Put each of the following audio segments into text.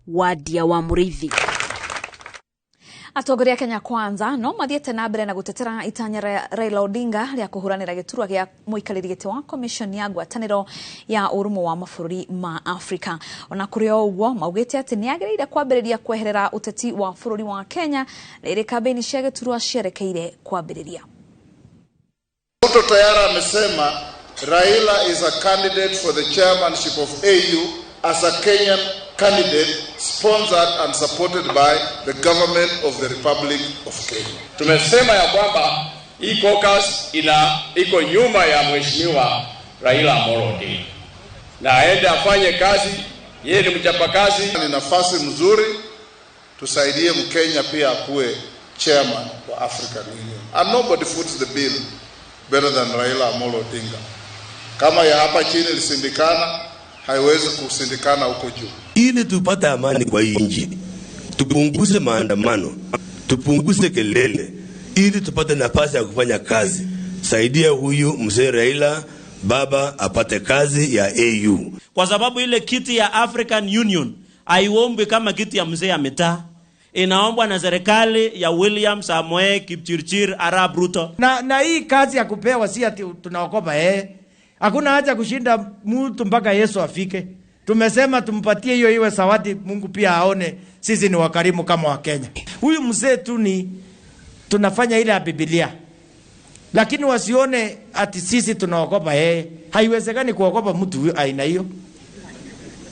Wadia wa Muriithi. Atongoria Kenya Kwanza no mathiĩte na mbere na gũtetera itanya rĩa Raila Odinga rĩa kũhũranĩra gĩturwa gĩa mũikarĩri gĩtĩ wa commission ya ngwatanĩro ya ũrũmwe wa mabũrũri ma Afrika. Ona kũrĩ o ũguo, maugĩte atĩ nĩ agĩrĩire kwambĩrĩria kweherera ũteti wa bũrũri wa Kenya rĩrĩ kambĩini cia gĩturwa cierekeire kwambĩrĩria. Ruto tayari amesema Raila is a candidate for the chairmanship of AU as a Kenyan candidate sponsored and supported by the government of the Republic of Kenya. Tumesema ya kwamba hii caucus ina iko nyuma ya Mheshimiwa Raila Amolo Odinga, na aende afanye kazi. Yeye ni mchapakazi. Ni nafasi mzuri, tusaidie Mkenya pia akuwe chairman wa African Union. And nobody foots the bill better than Raila Amolo Odinga. Kama ya hapa chini ilishindikana, haiwezi kushindikana huko juu. Ili tupate amani kwa hii nchi, tupunguze maandamano, tupunguze kelele, ili tupate nafasi ya kufanya kazi. Saidia huyu mzee Raila baba apate kazi ya AU, kwa sababu ile kiti ya African Union haiombwi kama kiti ya mzee ya mitaa, inaombwa na serikali ya William Samoei Kipchirchir Arap Ruto. Na hii kazi ya kupewa si ati tunaogopa eh. Hakuna haja kushinda mtu mpaka Yesu afike. Tumesema tumpatie hiyo iwe zawadi, Mungu pia aone sisi ni wakarimu kama Wakenya. Huyu mzee tu ni tunafanya ile ya Biblia, lakini wasione ati sisi tunaogopa yeye. Haiwezekani kuogopa mtu huyo aina hiyo.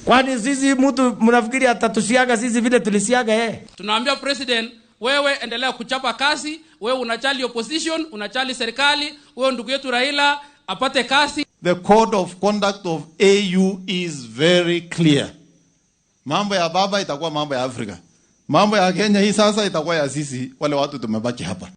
Kwani sisi mtu mnafikiri atatusiaga sisi vile tulisiaga yeye? Tunaambia president, wewe endelea kuchapa kazi, wewe unajali opposition, unajali serikali, wewe ndugu yetu Raila apate kazi. The code of conduct of AU is very clear. Mambo ya baba itakuwa mambo ya Afrika. Mambo ya Kenya hii sasa itakuwa ya sisi wale watu tumebaki hapa.